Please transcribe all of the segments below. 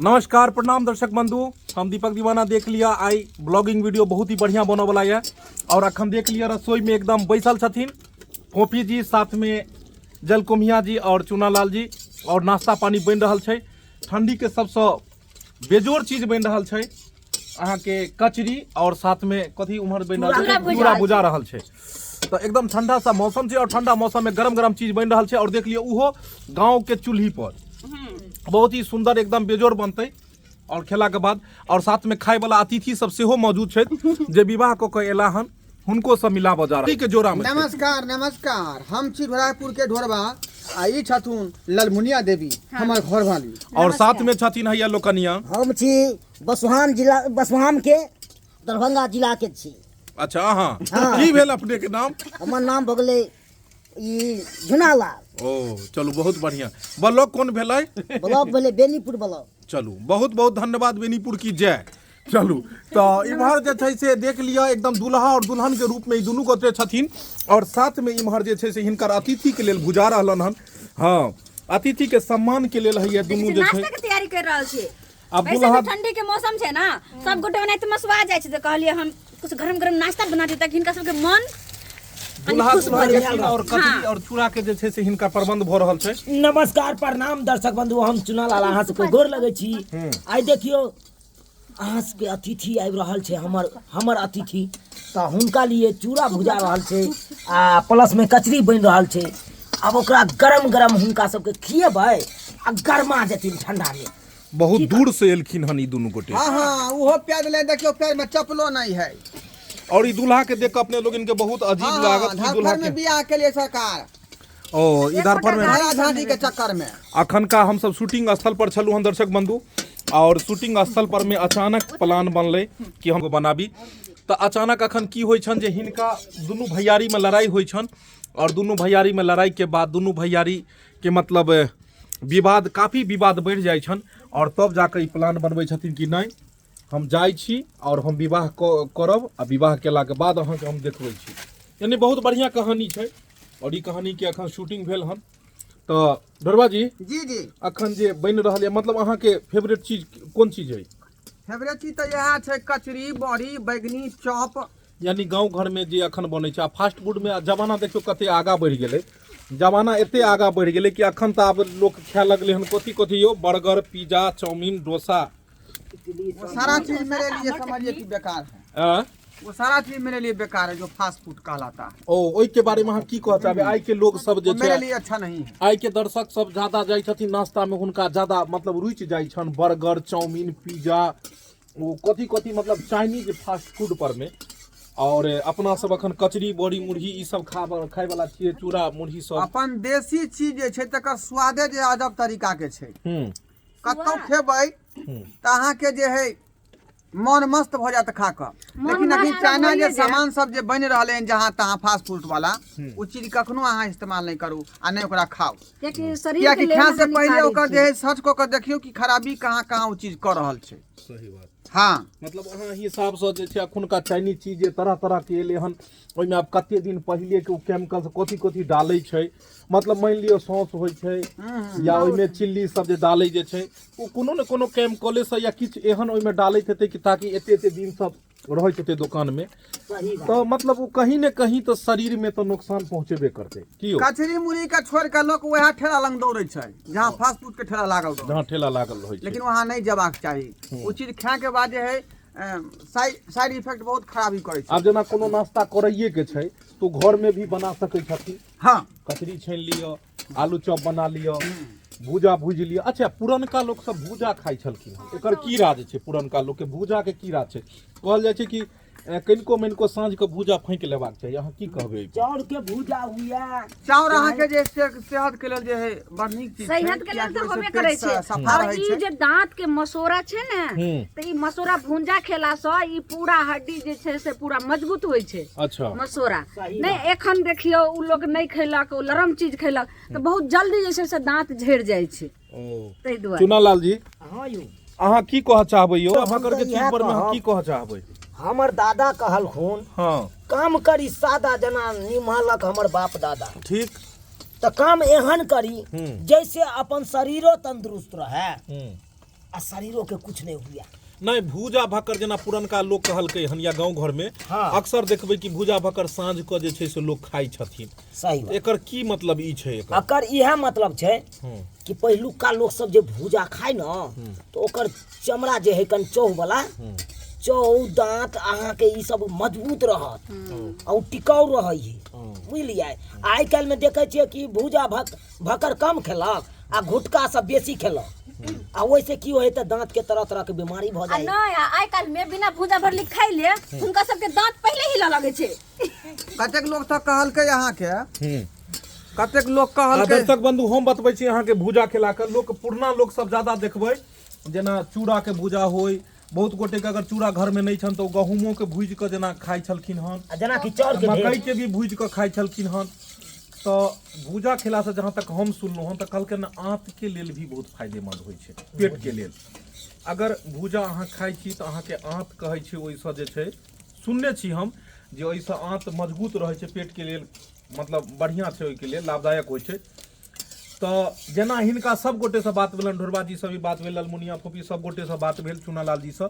नमस्कार प्रणाम दर्शक बंधु, हम दीपक दीवाना। देख लिया आई ब्लॉगिंग वीडियो बहुत ही बढ़िया बने वाला है। और अखन देख लिया रसोई में एकदम बैसल छथिन फोफी जी, साथ में जलकुम्हिया जी और चुनालाल जी, और नाश्ता पानी बनि रहल छै। ठंडी के सबसे बेजोड़ चीज बनि रहल छै अहाँके कचरी, और साथ में कथी उम्हर बनि रहल छै, चूड़ा चूड़ा भुजा रहल छै। तऽ एकदम ठंडा सा मौसम छै और ठंडा मौसम में गरम गरम चीज बनि रहल छै। और देख लियौ उहो गाँव के चूल्ही पर बहुत ही सुंदर एकदम बेजोड़ बनतै। और खेला के बाद और साथ में खाय वाला अतिथि सब सेहो मौजूद छथि जे विवाह कऽ के एला हन, हुनको सब मिलाबऽ जा रहल के जोड़ा में। नमस्कार नमस्कार, हम छी ढोरापुर के ढोरबा आ ई छथुन ललमुनिया देवी, हमर घर वाली। और साथ में छथिन हैया लोकनिया। हम छी बसुहाम जिला, बसुहाम के दरभंगा जिला के छी। अच्छा अहाँ हाँ। की भेल अपने के नाम? हमर नाम भऽ गेलै ई झुनालाल। ओ चलू बहुत बढ़िया। ब्लॉक कोन भेलै? ब्लॉक भेलै बेनीपुर ब्लॉक। चलू बहुत बहुत धन्यवाद, बेनीपुर की जय। चलू तऽ इम्हर जे छै से देख लिअ एकदम दुल्हा और दुल्हन के रूप में ई दुनू गोटे छथिन, और साथ में इम्हर जे छै से हिनकर अतिथि के लेल भुजा रहलन हन। हाँ, अतिथि के सम्मान के लेल हैया दुनू जे छै नाश्ता के तैयारी कर रहल छी। आब वैसे दुल्हा भी ठंडी के मौसम छै ना, सब गोटे ओनाहिते मसुआ जाइ छै, तऽ कहलियै हम कुछ गरम गरम नाश्ता बना दी ताकि हिनका सबके मन कनि दुल्हा खुश भऽ दुल्हन जाय। छथिन और कचरी और चूड़ा के जे छै से हिनका प्रबंध भऽ रहल छै। नमस्कार प्रणाम दर्शक बंधु, हम चुनालाल अहाँ सबके गोर लगै छी। आइ देखियौ अहाँ सबके अतिथि आबि रहल छै, हमर अतिथि, तऽ हुनका लिए चूड़ा भुजा रहल छै आ प्लस में कचरी बनि रहल छै। आब ओकरा गरम गरम हुनका सबके खिएबै आ गरमा जेथिन ठंडा में। बहुत दूर से एलखिन हन ई दुनू गोटे। हाँ हाँ, उहो प्याज ले देखियो, पैर में चप्पलो नहीं है। और ई दूल्हा के देख के अपने लोग इनके बहुत अजीब हाँ, लागत कि दूल्हा धरफड़ के में बियाह के लिए सरकार ओ इधर पर में धारा झांटी के चक्कर में। अखनका हम सब शूटिंग स्थल पर छलहुँ हन दर्शक बंधु, और शूटिंग स्थल पर में अचानक प्लान बनलै कि हम बनाबी। तऽ अचानक अखन की होइ छनि जे हिनका दुनू भैयारी में लड़ाई होइ छनि, और दुनू भैयारी में लड़ाई के बाद दुनू भैयारी के मतलब विवाद, काफ़ी विवाद बढ़ि जाइ छनि, और तब जाकऽ ई प्लान बनबै छथिन कि नहि हम जाइ छी और हम विवाह करब, आ विवाह केलाके बाद अहाँके हम देखबै छी। यानी बहुत बढ़िआँ कहानी छै, और ई कहानीके अखन शूटिंग भेल हन। तऽ ढोरबा जी, जी जी, अखन जे बनि रहल यऽ, मतलब अहाँके फेवरेट चीज कोन चीज है? फेवरेट चीज तऽ इएह छै, कचरी, बड़ी, बैगनी, चॉप। यानी गाँव घर में जे अखन बनै छै। आ फास्ट फूड में जमाना देखियौ कते आगाँ बढ़ि गेलै, जमाना एते आगाँ बढ़ि गेलै कि अखन तऽ आब लोक खाए लगलै हन कथी कथी यौ, बर्गर, पिज्जा, चाउमीन, डोसा। वो सारा चीज मेरे लिए समझिए कि बेकार है। आँ? वो सारा चीज मेरे लिए बेकार है जो फास्ट फूड कहलाता है। ओ ओहिके बारे में अहाँ की कहऽ चाहबै? आइ के लोग सब जे वो मेरे छै, लिए अच्छा नहीं है। आइ के दर्शक सब ज्यादा जाइ छथिन नाश्ता में, हुनका ज्यादा मतलब रुचि जाइ छनि बर्गर, चाउमीन, पिज्जा, ओ कथी कथी, मतलब चाइनीज फास्ट फूड पर में। और अपना सब अखन कचरी, बड़ी, मुरही ई सब खाय वाला छियै, चूड़ा मुरही सब। अपन देसी चीज जे छै तकर स्वादे जे अजब तरीका के छै। कतौ खेबै तऽ अहाँके जे है मन मस्त भऽ जायत खा कऽ। लेकिन अभी मस्त चाइना जे भइए जायत। सामान सब जे बनि रहलै हन जहाँ तहाँ फास्ट फूड वाला, ओ चीज कखनो अहाँ इस्तेमाल नहि करू आ नहि ओकरा खाउ, कियाकि शरीर के कियाकि लेल खाय से पहिले हानिकारक ओकर छै। जे है सर्च कऽ कऽ देखियौ कि खराबी कहाँ कहाँ ओ चीज कऽ रहल छै। सही बात। हाँ। मतलब अहाँ हिसाबसँ जे छै अखुनका चाइनीज चीज जे तरह तरह के एलै हन, ओहिमे आब कते दिन पहिले के ओ केमिकल कथी कथी डालै छै, मतलब मानि लिअ सॉस होइ छै या ओहिमे चिल्ली सब जे डालै जे छै, ओ कोनो ने कोनो केमिकलेसँ या किछु एहन ओहिमे डालैत हेतै कि ताकि एते एते दिन सब रहैत हेतै दोकानमे, तऽ मतलब ओ कहीं ने कहीं तऽ शरीरमे तऽ नुकसान पहुँचेबे करतै। की यौ? कचरी मुरही के छोड़ के लोक वएह ठेला लग दौड़ै छै जहाँ फास्ट फूड के ठेला लागल रहै, जहाँ ठेला लागल रहै छै, लेकिन वहाँ नहि जेबाक चाही। ओ चीज खाय के बाद जे है साइड इफेक्ट बहुत खराबी करै छै। आब जेना कोनो नाश्ता करैए के छै तो घर में भी बना सकै छथिन। हाँ। कचरी छानि लिअ, आलू चॉप बना लिअ, भूजा भूजि लिअ। अच्छा, पुरनका लोक सब भूजा खाइ छलखिन हन, एकर की राज छै? पुरनका लोक के भूजा के की राज छै? कहल जाइ छै कि कनिको मनिको साँझ के भूजा फैंक लेबाक चाही। अहाँ की कहबै एहि पर? चाउर के भूजा हुए, चाउर अहाँके जे सेहत के लेल जे है बड़ नीक चीज छै, सेहत के लेल कियाकि तऽ ओहिसँ होबे पेट करै छै। सफा और रहै ई छै। जे दांत के मसोरा छै ने, तऽ ई मसोरा भूंजा खेला सँ ई पूरा हड्डी जे छै से पूरा मजबूत होइ छै। मसोरा नहि एखन देखियौ ओ लोक नहि खैलक, ओ लरम चीज खैलक तऽ बहुत जल्दी जे छै से दांत झड़ि जाइ छै। ओ ताहि दुआरे। चुनालाल जी, हाँ यौ, अहाँ की कहऽ चाहबै यौ? हम अहाँ तऽ के चीज इएह पर मे अहाँ कहब। की कहऽ चाहबै? हमर दादा कहलखुन, काम करी सादा जना निमहलक हमर बाप दादा। ठीक। तऽ काम एहन करी जैसे अपन शरीरो तंदुरुस्त रहे, आ शरीरो के कुछ नहि हुए। नहि, भूजा भक्कर जेना पुरनका लोक कहलकै हन या गाँव घर में अक्सर देखबै कि भूजा भक्कर साँझ कऽ जे छै से लोक खाइ छथिन। सही बात। एकर की मतलब ई छै एकर? एकर इएह मतलब छै कि पहिलुका लोक सब जे भूजा खाय न तऽ ओकर चमड़ा जे है कनि चौह वाला, चौह दाँत अहाँके ई सब मजबूत रहत आ ओ टिकाउ रहै है, बुझलियै? आइ काल्हिमे देखै छियै कि भूजा भकर कम खेलक आ घुटका सब बेसी खेलक, आ ओहिसँ की होइ तऽ दाँत के तरह तरह के बीमारी भऽ आ जाइ। नहि, आ आइ काल्हि मे बिना भूजा भरली खाइ ले हुनका सबके दाँत पहिले हिलऽ लगै छै। कतेक लोक तऽ कहलकै अहाँके, कतेक लोक आ कहलकै। दर्शक बंधु, हम बतबै छी अहाँके, भूजा खेला के लोक, पुरना लोक सब ज्यादा देखबै, जेना चूड़ा के भूजा होय, बहुत गोटे के अगर चूड़ा घर में नहीं छन तऽ ओ गहूमो के भूजि कऽ जेना खाइ छलखिन हन, आ जेनाकि चाउर के मकई ढेर के भी भूजि कऽ खाइ छलखिन हन। तऽ भूजा खेलासँ जहाँ तक हम सुनलहुँ हन तऽ कहलकै ने आंत के लेल भी बहुत फायदेमंद होइ छै, पेट के लेल। अगर भूजा अहाँ खाइ छी तऽ अहाँके आंत कहै छै ओहिसँ जे छै, सुनने छी हम जे ओहिसँ आंत मजबूत रहै छै, पेट के लेल मतलब बढ़िआँ छै, ओहिके लेल लाभदायक होइ छै। तऽ जेना हिनका सब गोटेसँ बात भेलनि, ढोरबा जी सँ भी बात भेल, ललमुनिया फोफी सब गोटेसँ बात भेल, चुनालाल जी सँ,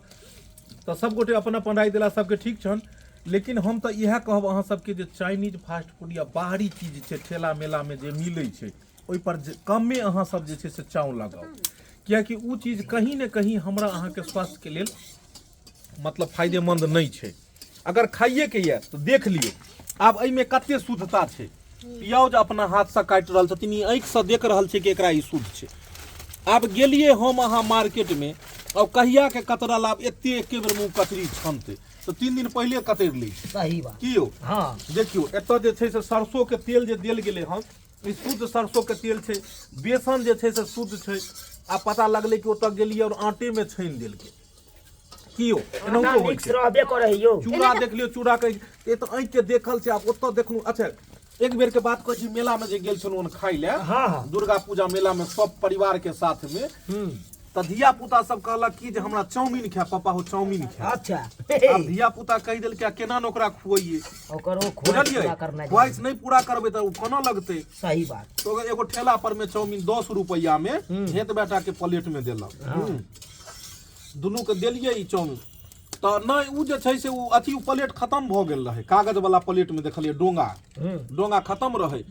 तऽ सब गोटे अपन अपन राय देला, सबके ठीक छनि। लेकिन हम तऽ इएह कहब अहाँ सबके जे चाइनीज फास्ट फूड या बाहरी चीज छै, ठेला मेलामे जे मिलै छै, ओहिपर कमे अहाँ सब जे छै से चाँव लगाउ, किएकि ओ चीज कहीं ने कहीं हमरा अहाँके स्वास्थ्यके लेल मतलब फायदेमंद नहि छै। अगर खाइएके यऽ तऽ देख लियौ आब एहिमे कते शुद्धता छै। प्याज अपना हाथसँ काटि रहल छथिन, ई आँखिसँ देख रहल छै कि एकरा ई शुद्ध छै। आब गेलियै हम अहाँ मार्केटमे, अब कहियाके कतरल, आब एते एके बेर मुँह कचरी छनतै तऽ 3 दिन पहिले कतरि लै छै। सही बात। की यौ? हाँ। देखियौ एतऽ जे छै से सरसों के तेल जे देल गेलै हन, ई शुद्ध सरसों के तेल छै, बेसन जे छै से शुद्ध छै। आ पता लगलै कि ओतऽ गेलियै आओर आटे मे छानि देलकै। की यौ? एनाहितो होइ मिक्स छै। रहबे करै यौ। चूड़ा देख लियौ, चूड़ा के ए तऽ आँखि के देखल छै। आब ओतऽ देखलहुँ। अच्छा, एक बेर के बात कहै छी, मेला मे जे गेल छलहुँ हन खाइ लए, हाँ। दुर्गा पूजा मेला मे सब परिवार के साथ मे, तऽ धिया पुता सब कहलक कि जे हमरा चाउमीन खाय पापा हो, चाउमीन खाय। आब धिया पुता कहि देलकै, आ केना ने ओकरा खुआइए? ओकर ओ ख्वाहिश बुझलियै? पूरा करनाइ। ख्वाहिश नहि पूरा करबै तऽ ओ कोना लगतै? सही बात। तऽ ओकर एगो ठेला पर मे चाउमीन 10 रुपैआ मे हेत बेटा के प्लेट मे देलक, दुनू के देलियै ई चाउमीन। तऽ नहि, ओ जे छै से ओ अथी ओ प्लेट खतम भऽ गेल रहै, कागज वाला प्लेट मे देखलियै डोंगा, डोंगा खतम रहै।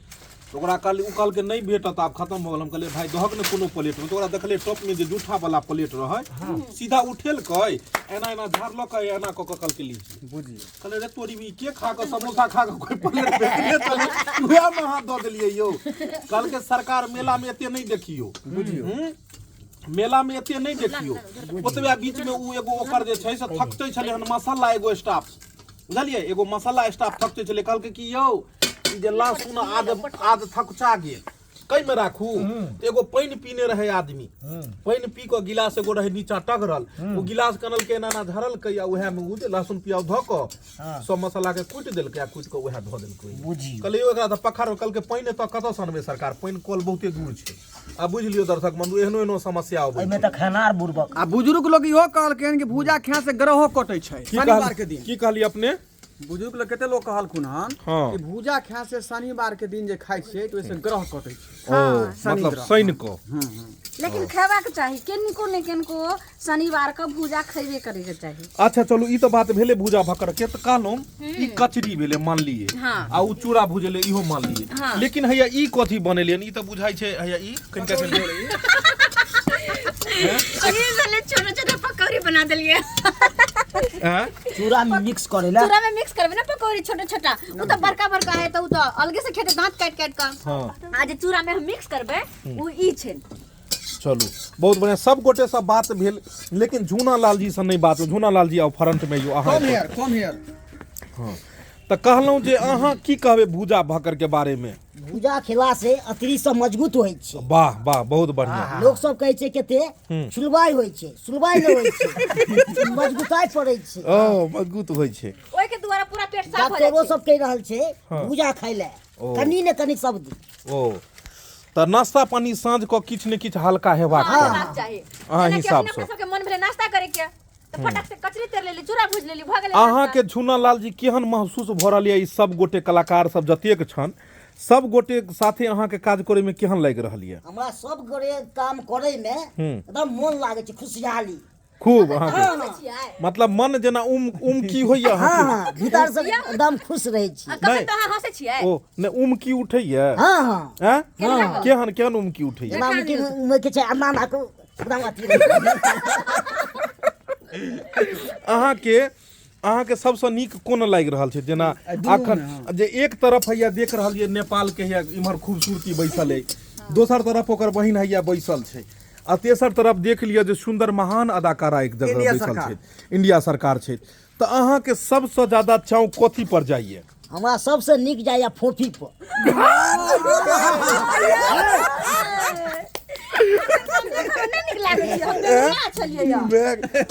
तऽ ओकरा कहलियै, ओ कहलकै नहि भेटत, आब खतम भऽ गेल। हम कहलियै भाय दहक ने कोनो प्लेट मे। तऽ ओकरा देखलियै टॉप मे जे जूठा वाला प्लेट रहै, सीधा उठेलकै, एना एना झाड़लकै, एना कऽ कऽ कहलकै लीजिए। बुझियौ। कहलियै रे तोरी ई के खा कऽ समोसा खा कऽ कोइ प्लेट फेकने छलै, उएह मे अहाँ दऽ देलियै यौ। कहलकै सरकार मेला मे एते नहि देखियौ, बुझियौ, मेला मे एते नहि देखियौ। ओतबे बीच मे ओ एगो ओकर जे छै से थकचै छलै हन मसाला, एगो स्टाफ, बुझलियै, एगो मसाला स्टाफ थकचै छलै। कहलकै कि यौ ई जे लहसुन आद आद थकुचा गेल, कइमे राखू? तऽ एगो पानि पीने रहै आदमी, पानि पी कऽ गिलास एगो रहै नीचा टघरल, ओ गिलास कनलकै, एना एना धरलकै, आ उएह मे ओ जे लहसुन प्याज धऽ कऽ सब मसाला के कुटि देलकै, आ कुटि कऽ उएह धऽ देलकै। बुझियौ। कहलियै यौ एकरा तऽ पखार। कहलकै पानि एतऽ कतऽसँ अनबै सरकार, पानि कल बहुते दूर छै। आ बुझि लियौ दर्शक बंधु, एहनो एहनो समस्या अबै एहिमे छै। तऽ खेनार बुड़बक। आ बुजुर्ग लोग इहो कहलखिन कि भूजा खाय से ग्रहो कटै छै की शनिवार के दिन। की कहलियै अपने? बुजुर्ग लोग कते लोग कहलखुन हन हाँ। कि भूजा खाय से शनिवार के दिन जे खाइ छियै तऽ ओहिसे ग्रह कटै छै। ओ शनि मतलब ग्रह। शनि कऽ। लेकिन खेबाक चाही, किनको ने किनको शनिवार के भूजा खेबे करे के चाही। अच्छा चलू, ई तऽ बात भेलै भूजा भकर के। तऽ कहलहुँ ई कचरी भेलै मानलियै, हाँ। आ उ चूड़ा भुजलै इहो मानलियै, हाँ। लेकिन हैया ई कथी बनेलियै? ई तऽ बुझाइ छै हैया ई कनिका कनिका ई भेलै छोटा छोटा पकौड़ी बना देलियै। हैं? चूड़ा में मिक्स करेला। चूड़ा में मिक्स करबै ना पकौड़ी छोटा छोटा, उ तऽ बड़का बड़का है तऽ उ तऽ अलगे से खेतै दांत काटि काटि कऽ। हाँ। आ जे चूड़ा में हम मिक्स करबै उ ई छै। चलू बहुत बढ़िया, सब गोटे से बात भेल, लेकिन झूना लाल जी से नहीं बात भेल। झूना लाल जी आउ फ्रंट में यौ अहाँ। कम here, come here. हाँ, तऽ कहलहुँ जे अहाँ की कहबै भूजा भकर के बारे में? भूजा खेला से अतरी सब मजबूत होइ छै। वाह वाह, बहुत बढ़िया। लोक सब कहै छै कते सुलबाइ होइ छै, सुलबाइ नहि होइ छै, मजबूताइ पड़ै छै। ओ मजबूत होइ छै। ओहि के द्वारा पूरा पेट साफ हो जाइ डॉक्टरो छै। सब कहि रहल छै भूजा खाय लए, कनि ने कनि सब दिन। ओ तऽ नाश्ता पानी साँझ कऽ किछु ने किछु हल्का हेबाक हाँ, चाही। हेबाक चाही। अहाँ जेनाकि हिसाब अपना सँ। सबके मन भेलै नाश्ता करे के तऽ फटक से कचरी तर लेली, चूड़ा भूज लेली, भऽ गेलै अहाँके नाश्ता। झूना लाल जी केहन महसूस भऽ रहल यऽ? ई सब गोटे कलाकार सब जतेक छन सब गोटे साथे अहाँके काज करैमे केहन लागि रहल यऽ? हमरा सब गोटे काम करैमे एकदम मोन लागै छै, खुशहाली खूब अहाँके, मतलब मन जेना उम उमकी होइया अहाँके? हाँ, भीतर से एकदम खुश रहै छी। नहि तऽ अहाँ हँसै छियै? ओ नहि, उमकी उठैया? हाँ हाँ। आँय? केहन केहन उमकी उठैया? जेना उमकी उमकी छै, अन्ना अन्ना को एकदम अथी रहै छै। अहाँके सबसँ नीक कोन लागि रहल छै? जेना अखन जे एक तरफ हैया देख रहल छियै नेपाल के हैया इम्हर खूबसूरती बैसल अइ, दोसर तरफ ओकर बहिन हैया बैसल छै, आ तेसर तरफ देख लिअ जे सुंदर महान अदाकारा एक जगह इंडिया बैसल सरकार। छथि, इंडिया सरकार छथि। तऽ अहाँके सबसँ ज्यादा चाव कथी पर जाइए? हमरा सबसँ नीक जाइए फोफी पर। नहि नीक लागै छै, हम बेगूसराय छलियै यऽ।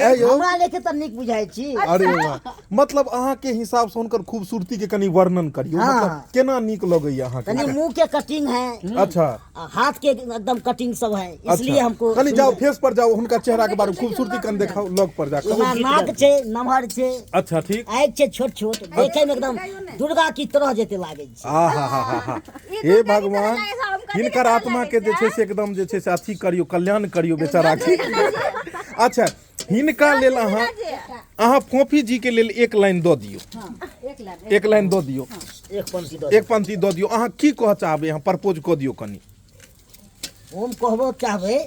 ऐ यौ, हमरा लेखे तऽ नीक बुझाइ छी। अरे वाह, मतलब अहाँके हिसाब से हुनकर खूबसूरती के कनि वर्णन करियौ। हाँ। मतलब केना नीक लगैया अहाँके? कनि मुंह के कटिंग है। अच्छा। आ हाथ के एकदम कटिंग सब है, इसलिए अच्छा। हमको कनि जाओ फेस पर जाओ, हुनका चेहरा के बारे में खूबसूरती कनि देखाओ लग पर जाकर। ओना नाक छै, नमहर छै। अच्छा ठीक। आँखि छै छोट छोट, देखे में एकदम दुर्गा की तरह जेते लागे छै। आ हा हा हा हा, ई हे दुर्गा की तरह भगवान, लागै छै, हम कथी के हिनकर तरह आत्मा लागै के जे छै से एकदम जे छै से अथी करियौ, कल्याण करियौ बेचारा के। अच्छा, हिनका लेल अहाँ फोफी जी के लेल एक लाइन दऽ दियौ। एक लाइन दऽ दियौ। एक पंक्ति दऽ। एक पंक्ति दऽ दियौ। अहाँ की कहऽ चाहबै? अहाँ प्रपोज कऽ दियौ कनि। हम कहबो चाहबै,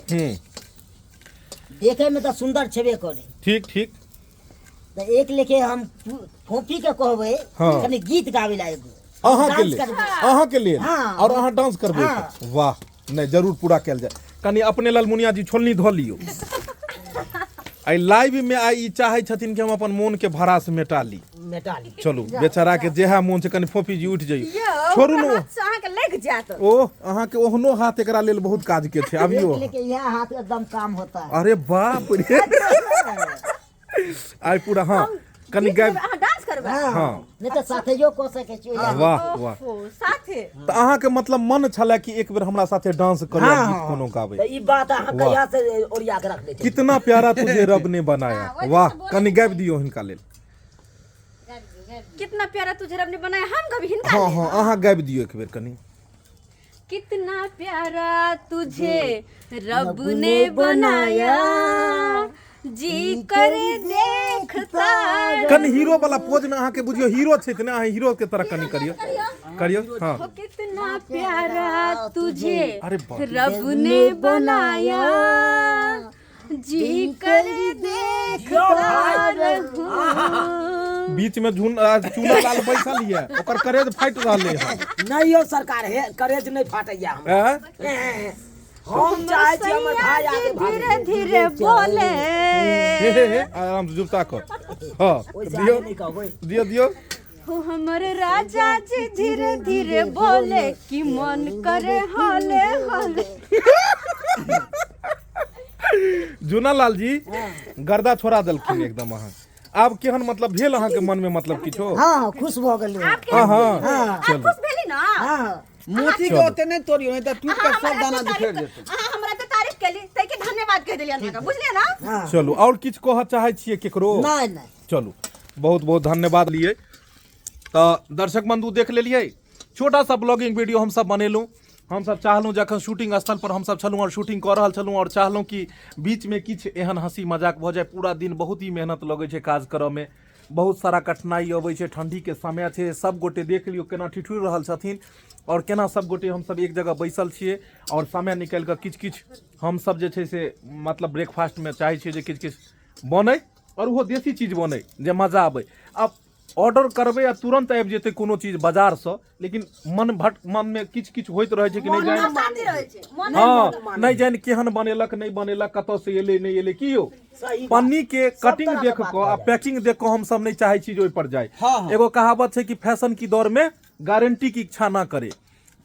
देखे में तऽ सुंदर छेबे करे। ठीक ठीक। तऽ एक लेखे हम फोफी के कहबै हाँ। कनि गीत गाबै ला एगो। अहाँ के डांस लेल? करबै। अहाँ के लेल? हाँ। और अहाँ डांस करबै? हाँ। वाह, नहि जरूर पूरा कयल जाय। कनि अपने ललमुनिया जी छोलनी धऽ लियौ। आइ लाइव में आइ ई चाहै छथिन कि हम अपन मोन के भड़ास मेटा ली। मेटा ली। चलू, बेचारा के जेहा मोन छै। कनि फोफी जी उठि जइयौ। यौ, छोड़ू ओकरा ने। हाथ से अहाँके लागि जायत। ओ अहाँके ओहनो हाथ एकरा लेल बहुत काज के छै। अबियौ। एक लेके यह हाथ एकदम काम होता है। अरे बाप रे, आइ पूरा। हाँ, कनि गीत गाबि गाबै, अहाँ डांस करबै? हाँ। हाँ। नहीं तऽ साथेयो कऽ सकै छी। वाह वाह। ओहो, साथे। तऽ अहाँके मतलब मन छलै कि एक बेर हमरा साथे डांस करी आ गीत कोनो गाबै? तऽ ई बात अहाँ वाह। कहिया से ओरिया के रखने छी? कितना प्यारा तुझे रब ने बनाया। वाह, कनि गाबि दियौ हिनका लेल। कितना प्यारा तुझे रब ने बनाया, हम कभी हिनका हाँ लेल? हाँ, अहाँ गाबि दियौ एक बेर कनि। कितना प्यारा तुझे रब ने बनाया, जी कर देखता। कनि हीरो वाला पोज में अहाँके बुझियौ हीरो छथि ने, अहाँ हीरो के तरह कनि करियौ करियौ। हाँ। हो कितना प्यारा तुझे अरे बाप। रब ने बनाया, जी कर देखता रहूं। बीच में झुन चूना लाल बैसल ये, ओकर करेज फाटि रहलै हन। नहीं यौ सरकार, हे करेज नहीं फाटैया हमरा। ऐं? हम चाहै छी हमर भाई आगे भागे। धीरे धीरे बोले। हे हे हे, आराम से जुगता कर। हाँ। ओहिसँ दियौ। आगे नहीं कहबै। दियौ दियौ। हो हमर राजा जी धीरे धीरे बोले कि मन करे हले हले। जूना लाल जी गर्दा छोड़ा देलखिन एकदम। अहाँ आब केहन मतलब भेल अहाँके मन में, मतलब किछो? हाँ, खुश भऽ गेलियै। हाँ हाँ। आप चलू। खुश भेली ना? हाँ। मोती के ओते नहि तोड़ियौ, नहीं तऽ टूटि कऽ सब दाना बिखरि जेतै। अहाँ हमरा तऽ तारीफ केली, ताहिके धन्यवाद कहि देलियै अहाँके, बुझलियै ना? हाँ। चलू, और किछु कहऽ चाहै छियै केकरो? नहि नहि। चलू, बहुत बहुत धन्यवाद लिए। तऽ दर्शक बंधु, देख लेलियै छोटा सा ब्लॉगिंग वीडियो हमसब बनेलहुँ। हमसब चाहलहुँ, जखन शूटिंग स्थल पर हमसब छलहुँ आओर शूटिंग कऽ रहल छलहुँ, आओर चाहलहुँ कि बीचमे किछु एहन हँसी मजाक भऽ जाय। पूरा दिन बहुत ही मेहनत लगै छै काज करऽमे, बहुत सारा कठिनाइ अबै छै। ठण्डीके समय छै, सब गोटे देख लियौ केना ठिठुरि रहल छथिन आओर केना सब गोटे हमसब एक जगह बैसल छियै, आओर समय निकालि कऽ किछु किछु हमसब जे छै से मतलब ब्रेकफास्टमे चाहै छियै जे किछु किछु बनै, आओर ओहो देसी चीज बनै जे मजा आबै। आब ऑर्डर करबै आ तुरन्त आबि जेतै कोनो चीज बाजारसँ, लेकिन मन भट मनमे किछु किछु होइत रहै छै कि नहि जानि अशांति रहै छै मन। हँ, नहि जानि केहन बनेलक, नहि बनेलक, कतऽसँ एलै, नहि एलै। की यौ, सही बात। पन्नी के कटिंग तरहके देख बात कऽ आ भऽ पैकिंग देख कऽ हमसब नहि चाहै छी जे ओहिपर जाय। हाँ, हाँ। एगो कहावत छै कि फैशन की दौड़ में गारंटी की इच्छा ना करे,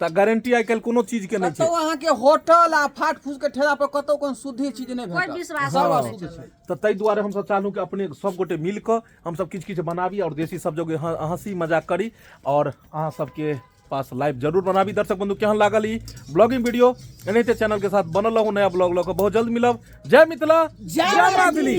तऽ गारंटी आइ काल्हि कोनो चीज के नहि छै। कतौ अहाँके होटल आ फाट फूस के ठेला पर कतौ कोनो शुद्धि चीज नहि कोइ भेटत। विश्वास सब नहि। अशुद्ध छै। तऽ ताहि दुआरे हमसब चाहलहुँ कि अपने सब गोटे मिल कऽ हमसब किछु किछु बनाबी आओर देसी सब जगह हँसी मजाक करी आओर अहाँ सबके पास लाइव जरूर बनाबी। दर्शक बंधु, केहन लागल ई ब्लॉगिंग वीडियो? एनाहिते चैनल के साथ बनल रहू। नया ब्लॉग लऽ कऽ बहुत जल्द मिलब। जय मिथिला, जय मैथिली।